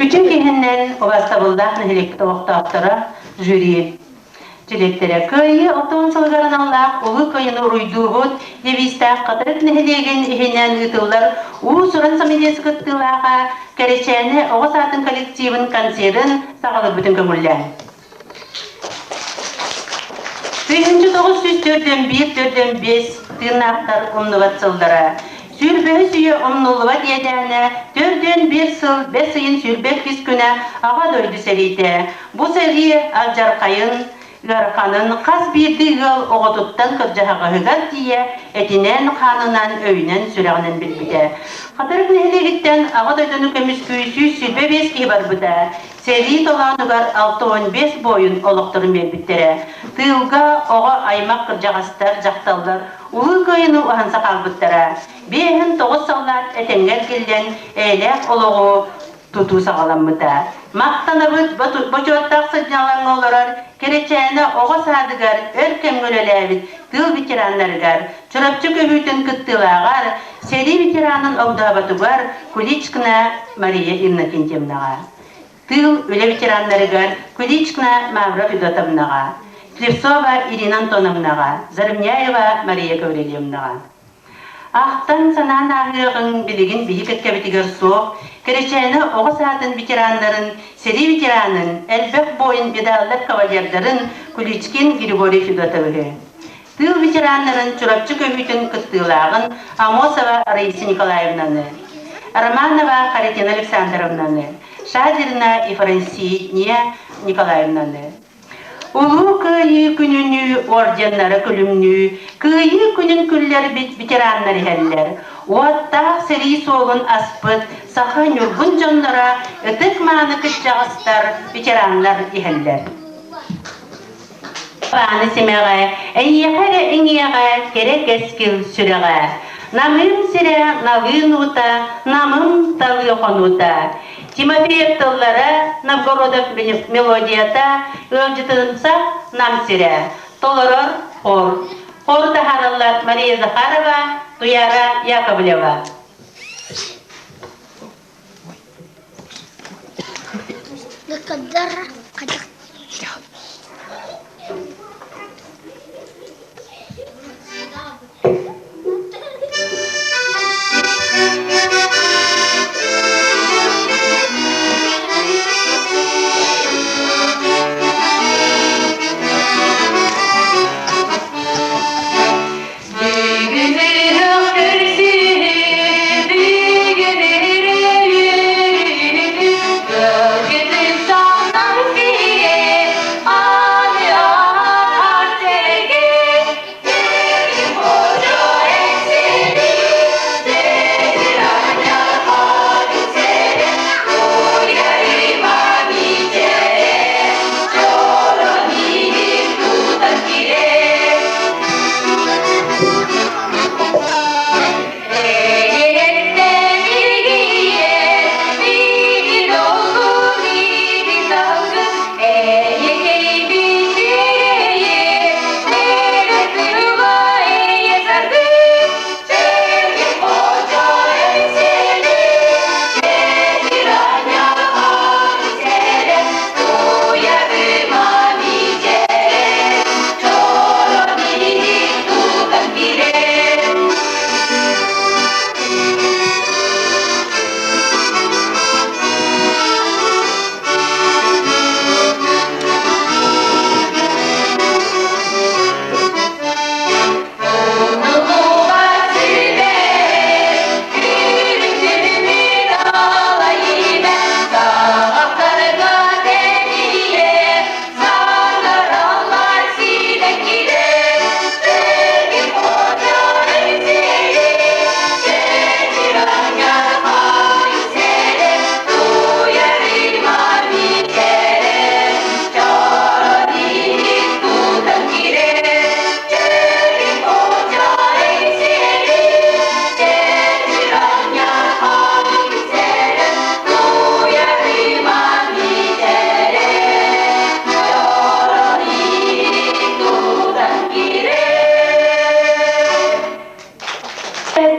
Үтүө киһинэн убаастабыллаах нэһилиэкпит олохтоохторо, жюри чилиэттэрэ Кыайыы 60 сылыгар аналлаах Улуу Кыайыыны уруйдуубут девизтээх Хатырык нэһилиэгин иһинэн ыытыллар уус-уран самодельс кыттыылааҕа Кэрэчээнэ оҕо саатын коллективын концерын саҕалыырбытын көҥүллээн. 1941-45 тыыннаахтар умнубат сыллара. Сүүрбэһис үйэ умнуллубат иэдээнэ 41 сыл бэс ыйын 22 күнэ Аҕа дойду сэриитэ. Бу сэрии алдьархайын, ыараханын хас биирдии ыал оҕотуттан кырдьаҕаһыгар тиийэ этинэн-хаанынан, өйүнэн-сүрэҕинэн билбитэ. Хатырык нэһилиэгиттэн Аҕа дойдуну көмүскүү 125 киһи барбыта. Сэрии толоонугар 65 буойун олохторун биэрбиттэрэ. Тыылга оҕо аймах кырдьаҕастар, дьахталлар Улуу Кыайыыны уһанса хаалбыттара. 59 саллаат этэҥҥэ эргиллэн, эйэлээх олоҕу тутуу саҕаламмыта. Махтанабыт бочуоттаах сынньалаҥҥа олорор Кэрэчээнэ оҕо саадыгар өр кэмҥэ үлэлээбит тыыл ветераннарыгар, Чурапчы көһүүтүн кыттыылааҕар, сэрии ветеранын огдооботугар Куличкина Мария Иннокентьевнаҕа, тыыл үлэ ветераннарыгар Куличкина Мавра Федотовнаҕа, Слепцова Ирина Антоновнаҕа, Заровняева Мария Гаврильевнаҕа. Ахтан-санаан ааһыаҕыҥ билигин биһи кэккэбитигэр суох, Кэрэчээнэ оҕо саадын ветераннарын, сэрии ветеранын, элбэх буойун медаллар кавалердарын Куличкин Григорий Федотовиһы, тыыл ветераннарын Чурапчы көһүүтүн кыттыылааҕын Амосова Раиса Николаевнаны, Романова Харитина Александровнаны, Шадрина Ефросинья Николаевнаны, Улуу Кыайыы күнүнүү орденнары күлүмнүү, Кыайыы күнүн күллэрбит ветераннар иһэллэр. Уоттаах сэрии суолун аспыт саха ньургун дьонноро ытык-мааны кырдьаҕастар, ветераннар иһэллэр. Ааны симэҕэ, эйиэхэ эрэ иҥиэҕэ, кэрэ кэскил сүрэҕэ. Намыым сирэ, налыын уута, намым талыы хонуута. Тимофеев тыллара, Новгородов мелодията, ыалдьытымсах Нам сирэ, толорор хор. Хору таһаараллар Мария Захарова, Туяра Яковлева.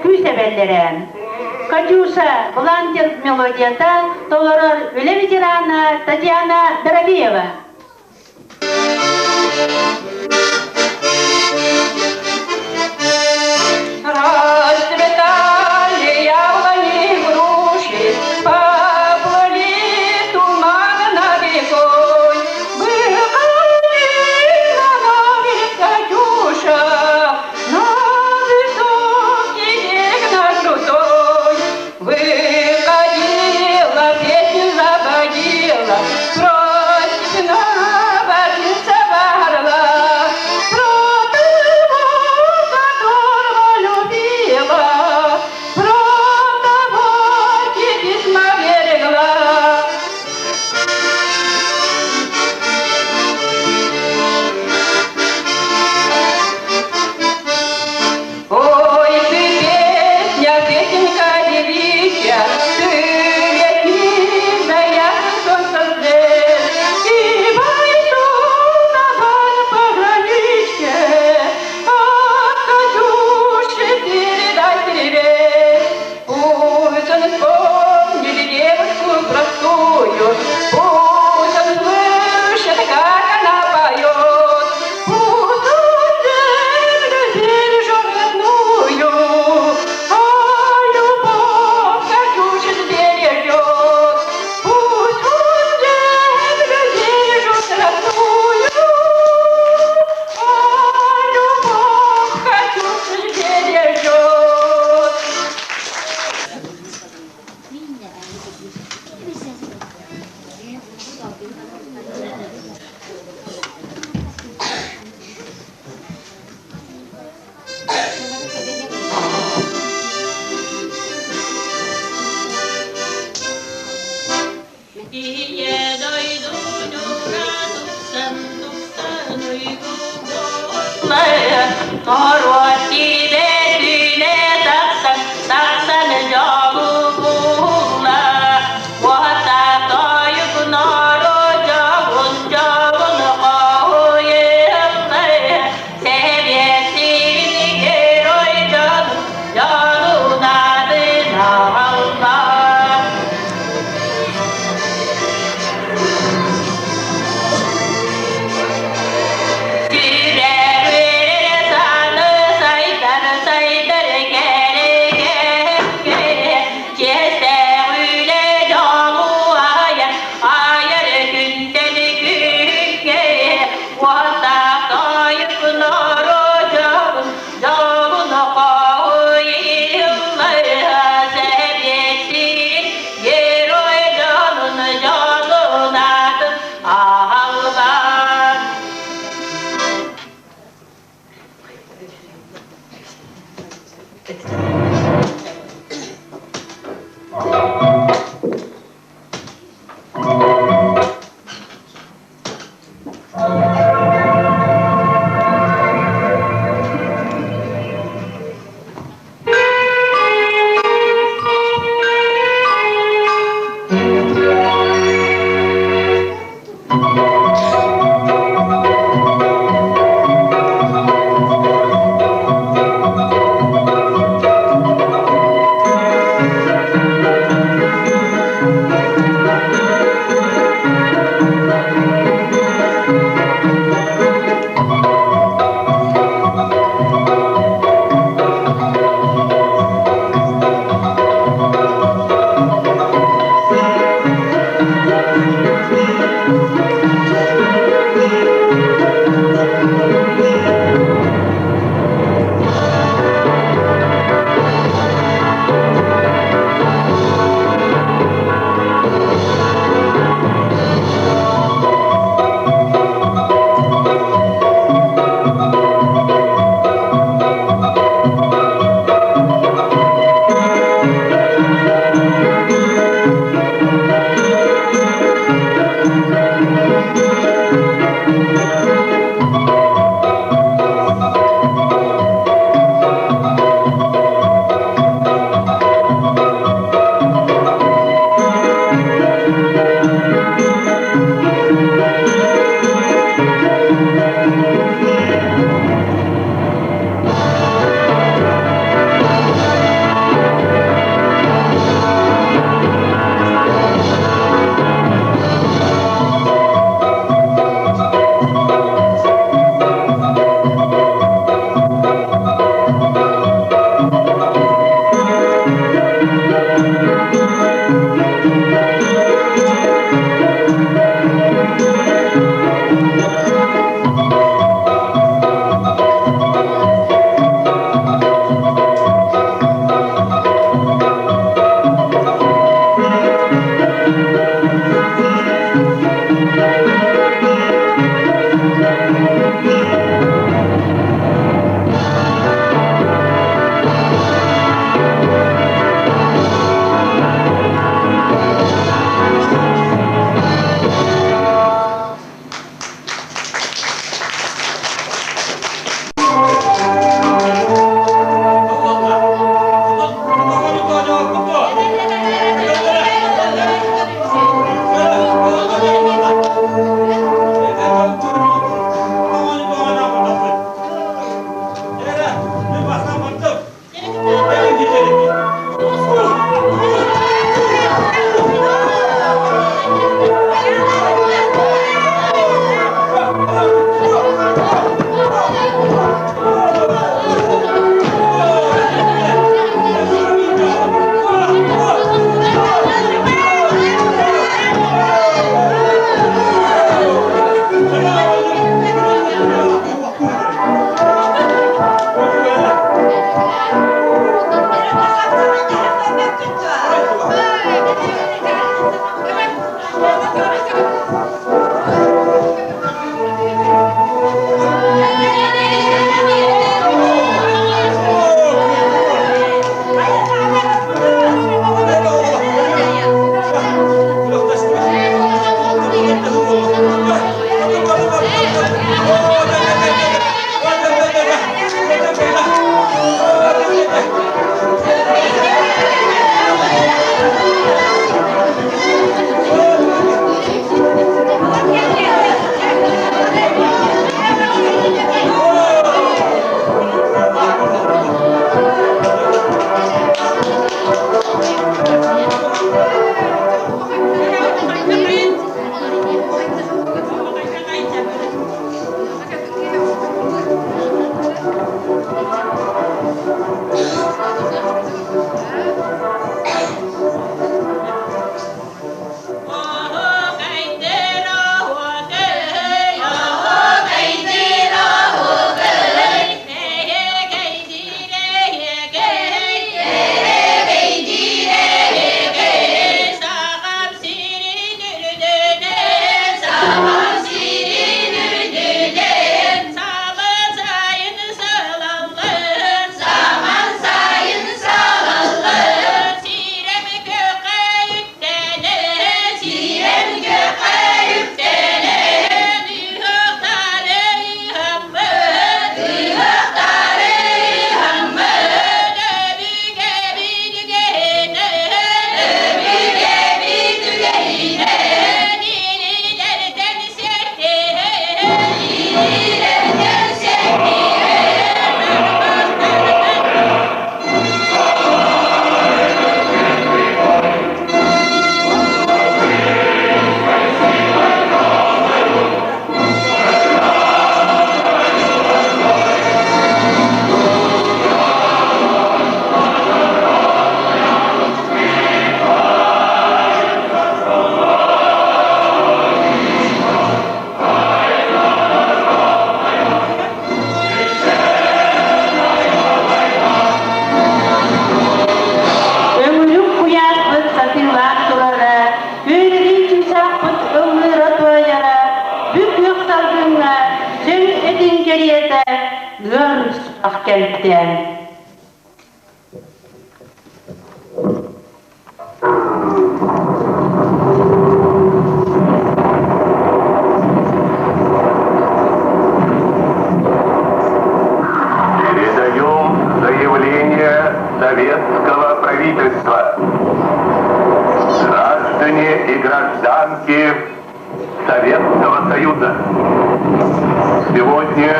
Күүс эбэллэрэ. Катюша Блантер мелодията толорор үлэ ветерана Татьяна Доробеева. Расцветали яблони груши, поплыли туманы над рекой. Выходила на берег Катюша, на высокий берег на крутой. Выходила, песню заводила про степного орла, про того, которого любила, про того, чьи письма берегла. Ой, ты песня, песенка девичья, ты лети за ясным солнцем вслед. И пойду на бал пограничке, от Катюши передай привет. Пусть он вспомнит девушку простую, пусть он слышит, как она поет, пусть он землю бережет родную, а любовь Катюши сбережет. Пусть он землю бережет родную, а любовь Катюши сбережет. Ийэ дойдуну тупсан тупсан уйгу Норуот килэтүнэ тахсан тахсан дьолу булла Уота тойук норо дьолун дьолун хоһуйалла Сэбиэсин герой дьолун дьолунады наалла. кэлтэ. Передаем заявление советского правительства. Граждане и гражданки Советского Союза. Сегодня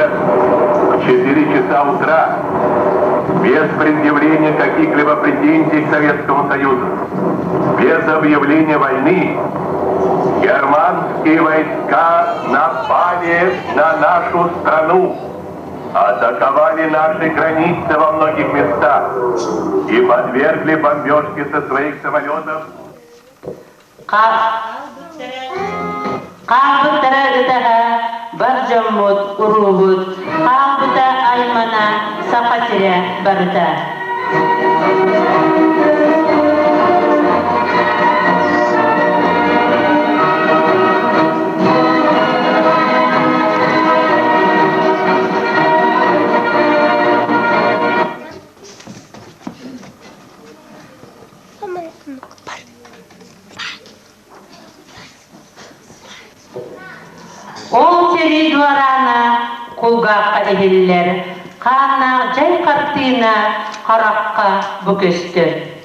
в 4 часа утра, без предъявления каких-либо претензий к Советскому Союзу, без объявления войны, германские войска напали на нашу страну, атаковали наши границы во многих местах и подвергли бомбежке со своих самолетов. Хаалбыттара ытаһа бар дьоммут, уруубут, хаалбыта аймана Саха сирэ барыта. Ол сэрии дуораана кулгаахха иһиллэр, хааннаах дьай хартыына харахха бу көстөр.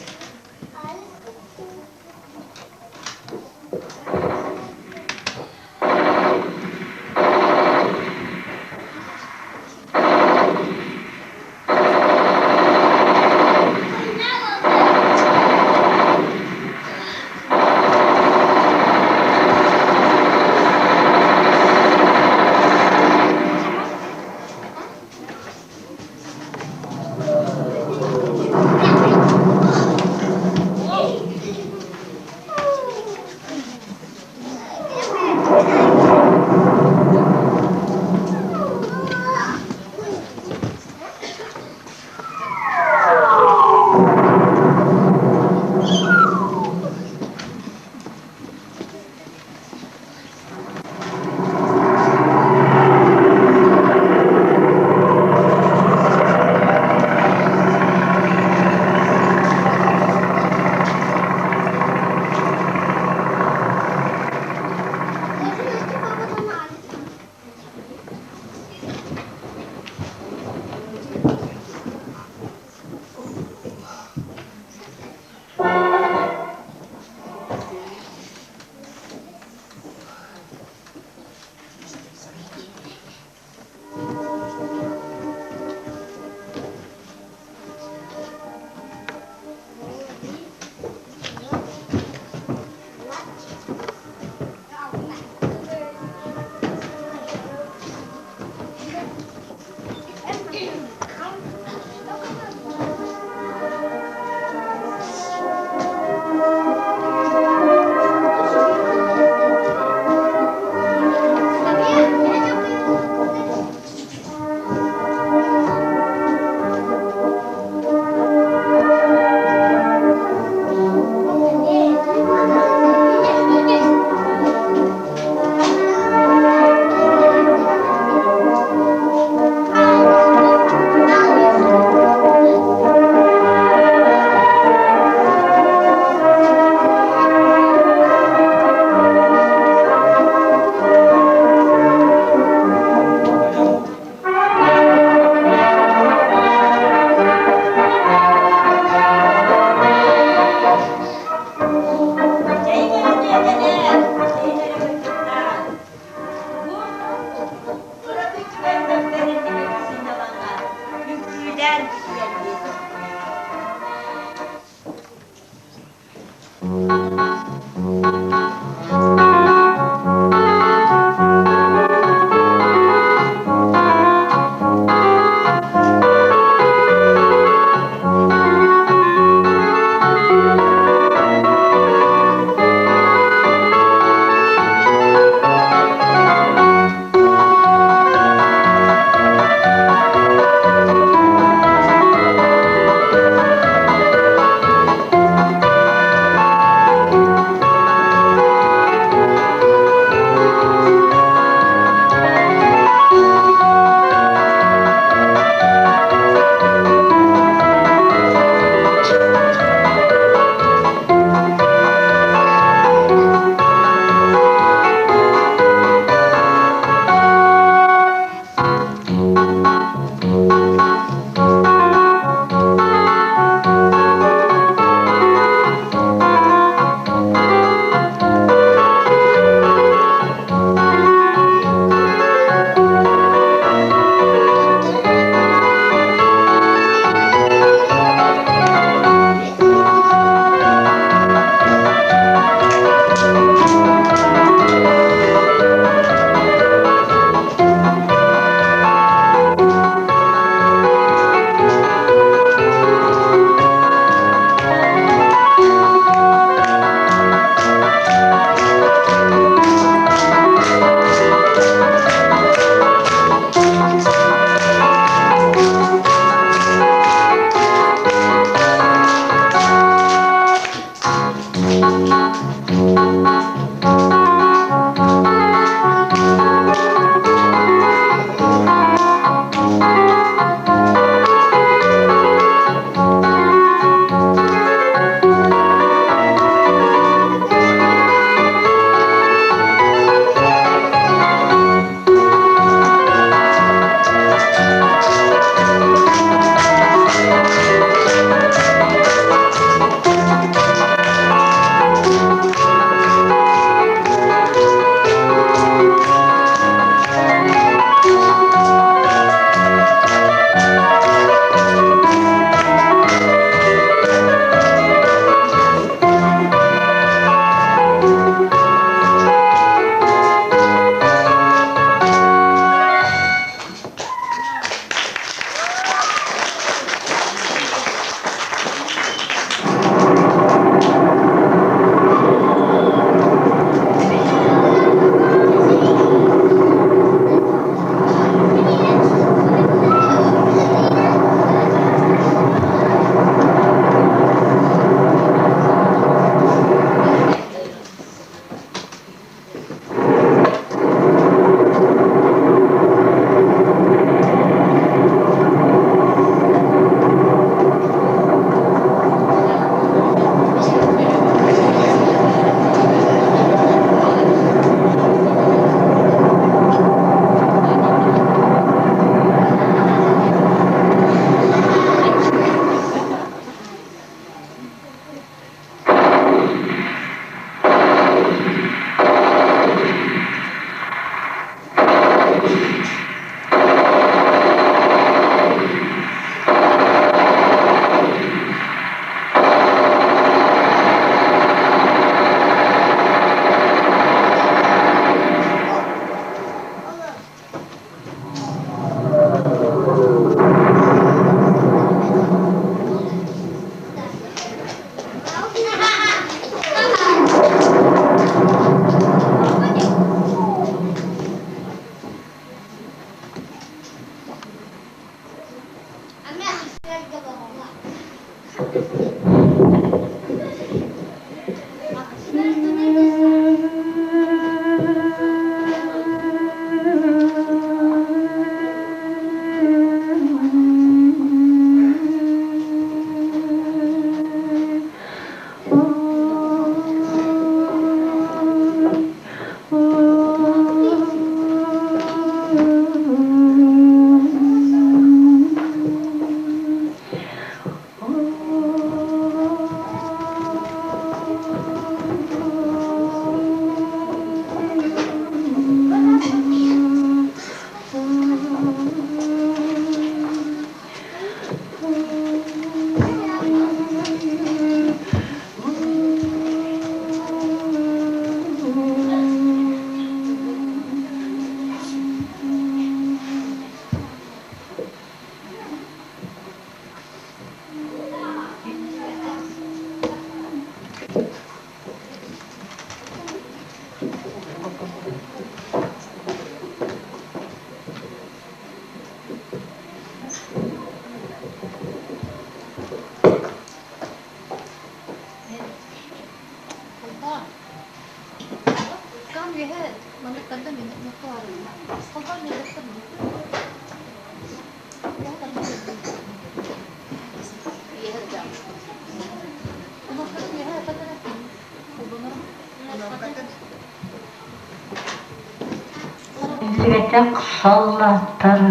Биллибэтэх саллааттар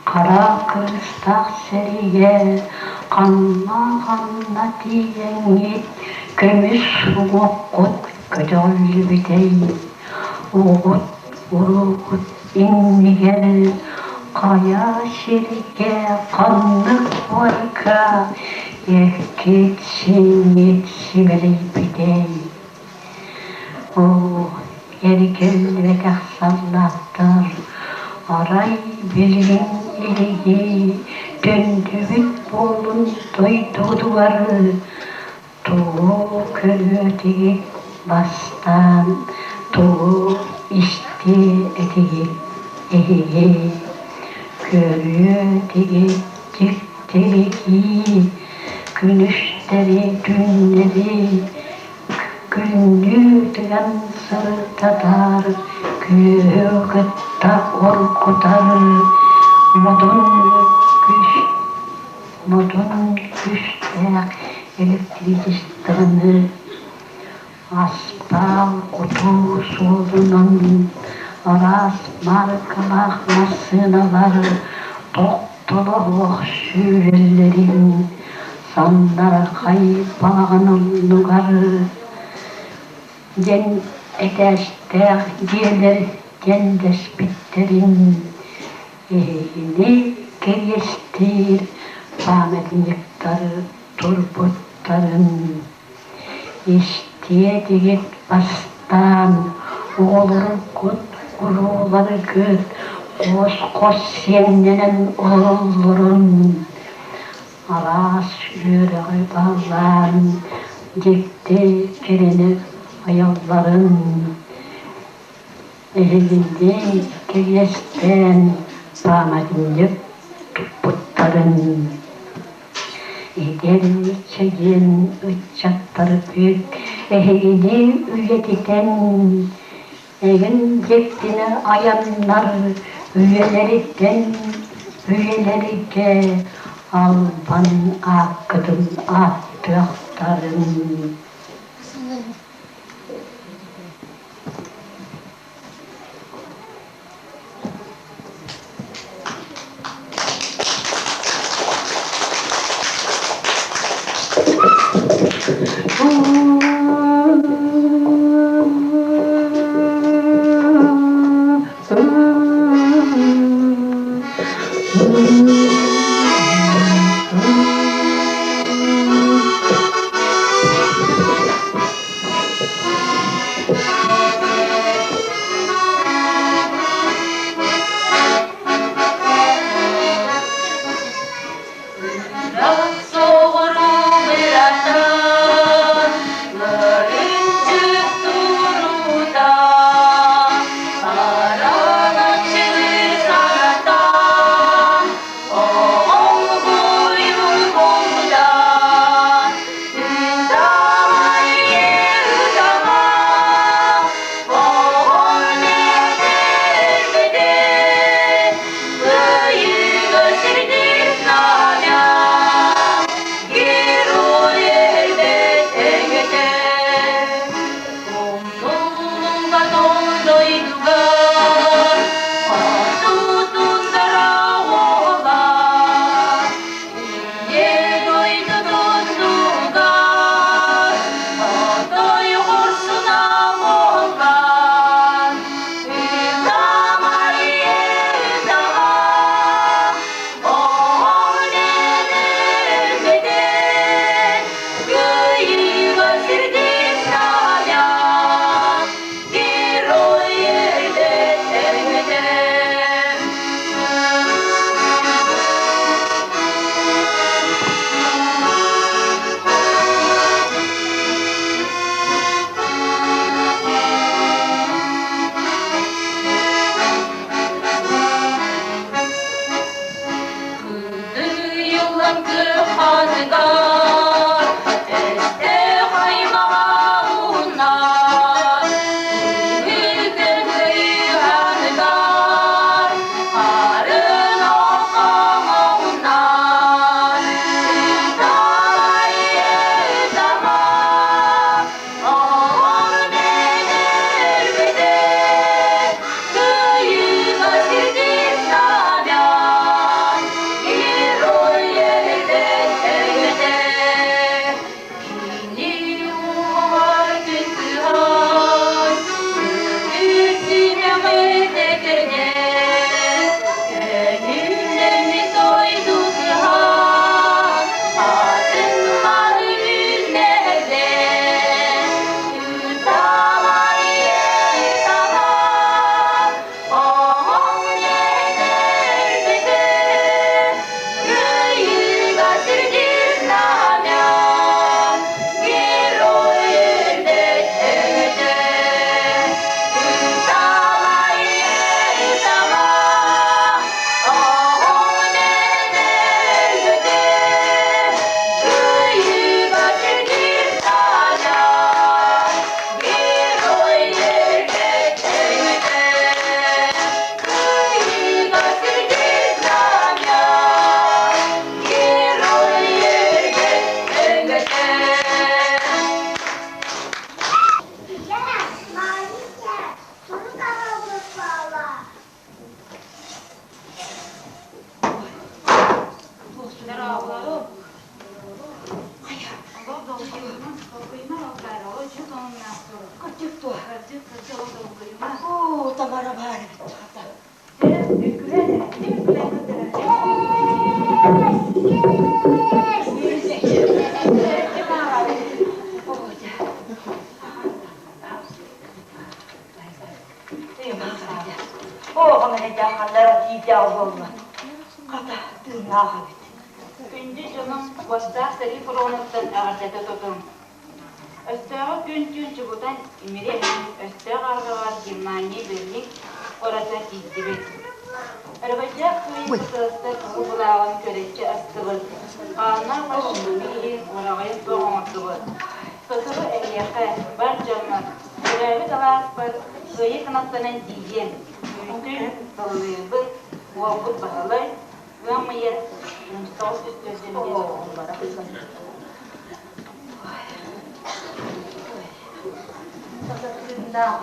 хара кырыыстаах сэриигэ ханна-ханна тиийэҥҥит көмүс уҥуоххут көтөҕүллүбүтэй, угут уруукут иннигэр хайа сиргэ ханнык буорга эккит-сиҥҥит симэлийбитэй. Оо, эргиллибэтэх саллааттар, арай билигин эһиги төннүбүт буолун дойдугутугар тугу көрүө бастаан, тугу истиэ этигит эһиги, көрүө этигит дьиктиргии, күнүстэри түүннэри Күннүү тыган сырдатар, күөһү кытта оргутар, модун күүс, модун күүстээх электричествоны аспаал кутуу суолунан араас мааркалаах массыыналар тохтоло суох сүүрэллэрин сандархай балаҕан оннугар диэн этээстээх дьиэлэр дьэндэспиттэрин эһигини кэриэстиир памятниктар турбуттарын истиэтигит бастаан оҕолоргут урууларгыт хос-хос сиэннэнэн олороллорун Араас үөрэҕи баһылаан, дьикти кэрэни айалларын, эһигини кэриэстээн пааматынньык туппуттарын, эдэр чэгиэн ыччаттаргыт эһигини үйэтитэн, Эһин дьиктини айаннар үйэлэриттэн үйэлэргэ албан ааккытын ааттыахтарын. Долгуйума, Балкара, олоччу сонуннаах сурук. Кырдьык дуо? Кырдьык, кырдьык, ол долгуйума. Оо, таҥара баар эбит хата. Дьэ, үҥкүүлээн эрэ, ким үҥкүүлээн көрдөрөр? Оо, дьэ. Оҕом эрэйдээх ханна тиийдээх буолла. Хата, тыыннаах эбит. Күндү дьонум, уостаах сэрии фронуттан эҕэрдэтэ тутуҥ. Өстөөҕү күн-түүн чугутан имири эһэн, өстөөх арҕаҕар Германия Берлин куората тиийдибит. Өрөгөйдөөх кыайыы кытыастар кыһыл былааҕын көлөччү астыбыт, хааннаах фашизмы иһин ураҕайын суох оҥордубут. Сотору эһиэхэ, бар дьоммор, төрөөбүт алааспар кыайыы кынаттанан тиийиэм. Күүтүҥ, сыллыыбын, уолбут Баһылай, ыам ыйа 945 Тыыннаах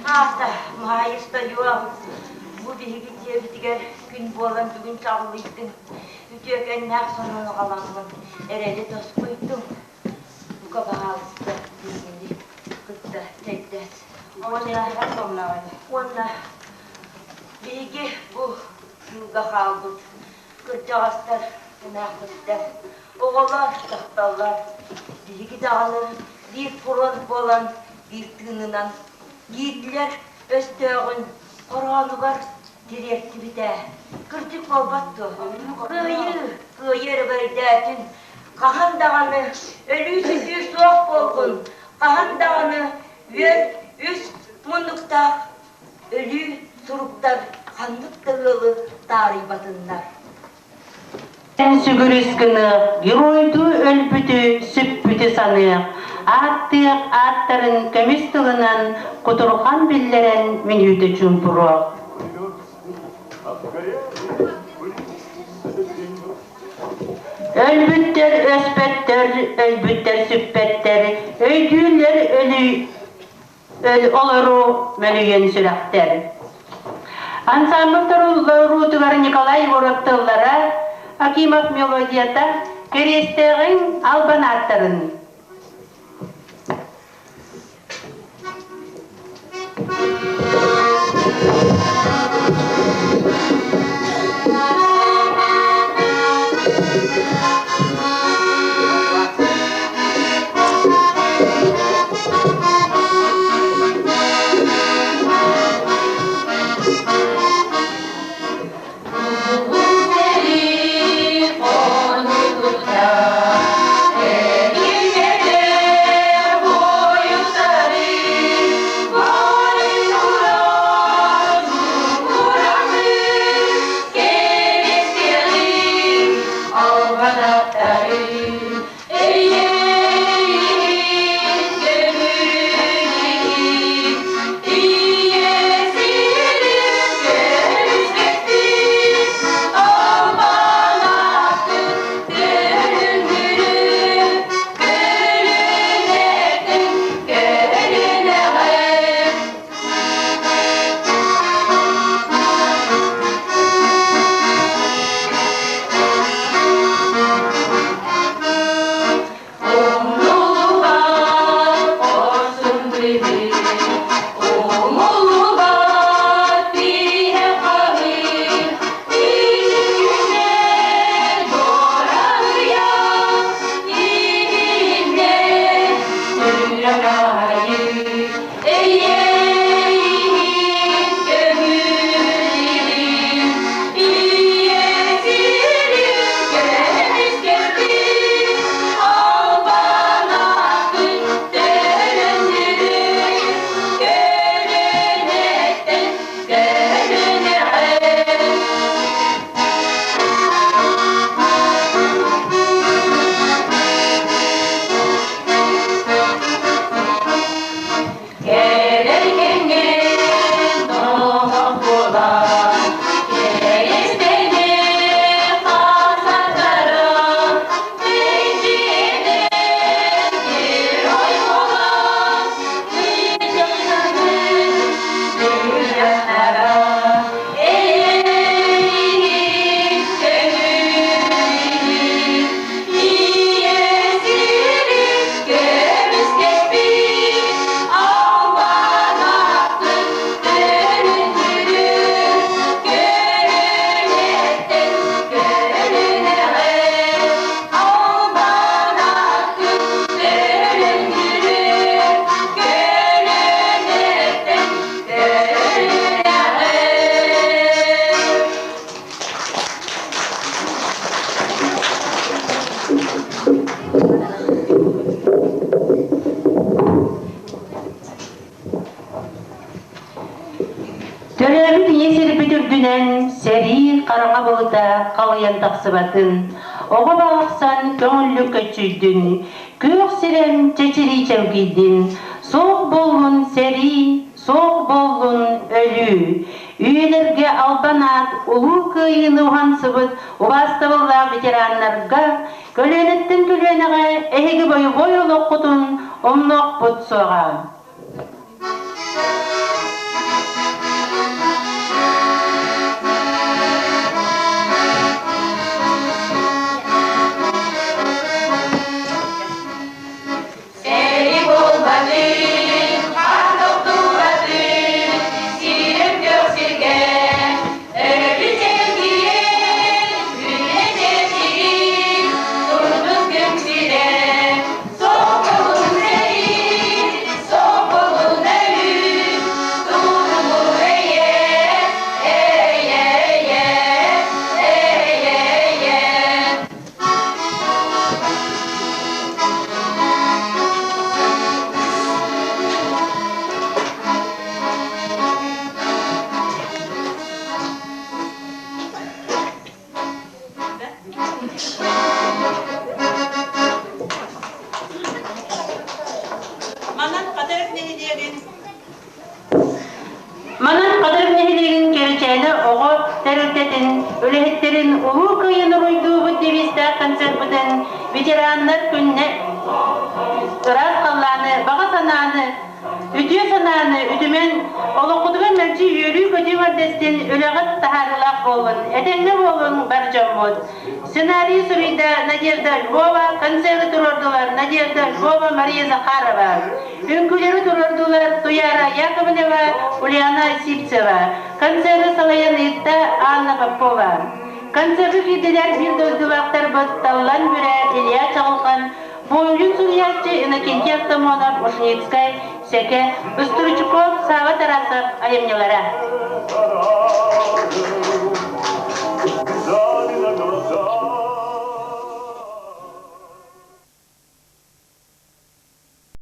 Аата, Маайыс тойуом, бу биһиги дьиэбитигэр күн буолан бүгүн чаҕылыйдыҥ, үтүөкэннээх сонуну аҕаламмын эрэли тосхойдуҥ. Бука баһаалыста биһигини кытта чэйдэс. Уонна, уонна биһиги бу тыылга хаалбыт кырдьаҕастар, эмээхситтэр, оҕолор, дьахталлар биһиги даҕаны биир фронт буолан биир тыынынан Гитлер өстөөҕүн хороонугар тириэртибитэ. Кырдьык буолбат дуо? Кыайыы, кыайыы эрэ бэрдээтин. Хаһан даҕаны өлүү-сүтүү суох буоллун, хаһан даҕаны үөн үс муннуктаах өлүү суруктар ханнык да ыалы таарыйбатыннар. Эн сүгүрүс гыныах, геройдуу өлбүтү, сүппүтү саныах, ааттыах ааттарын көмүс тылынан кутурҕан биллэрэн мүнүүтэ чуумпуруох. Өлбүттэр өспөттөр, өлбүттэр сүппэттэр, өйдүүллэр өлүү өл олору мөлүйүөн сүрэхтэр. Ансамбль туруутугар Николай Егоров тыллара, Акимов мелодията, Кэриэстээҕиҥ албан ааттарын. үрдүнэн сэрии хараҥа былыта халыйан тахсыбатын, оҕо барахсан көҥүллүк көччүйдүн, күөх сирэм чэчирии чэлгийдин, суох буоллун сэрии, суох буоллун өлүү. Үйэлэргэ албан аат Улуу Кыайыыны уһансыбыт убаастабыллаах ветераннарга көлүөнэттэн көлүөнэҕэ эһиги бойобуой олоххутун умнуохпут суоҕа. Сэрии буолбатын, хаан тохтубатын, сирим көх сиргэ, өрүт чэлгийэн, күнэ чэчигин, турдун күн сирэ, Соколун сэрии, соколун өлүү, туругур эйэ, эйэ, эйэ, эйэ, эйэ. Манан Хатырык нэһилиэгин Манан Хатырык нэһилиэгин Кэрэчээнэ оҕо тэрилтэтин үлэһиттэрин Улуу Кыайыыны уруйдуубут девизтээх концерпытын ветераннар күннэ ыраас халлааны, баҕа санааны Үтүө санааны үтүмэн, олоххутугар мэлдьи үөрүү-көтүү мэрдэстин, үлэҕит таһаарыылаах буоллун, этэҥҥэ буолуҥ бар дьоммут. Сценарий суруйда Надежда Львова, концеры туруордулар Надежда Львова, Мария Захарова. Үҥкүүлэри туруордулар Туяра Яковлева, Ульяна Сивцева. Концеры салайан ыытта Анна Попова. Концерты киирдилэр биир дойдулаахтарбыт Таллан Бүрэ, Илья Чаҕылхан, Буойун суруйааччы Иннокентий Артамонов, Ушницкай, Сэкэ, Устуручуков, Сава Тарасов айымньылара.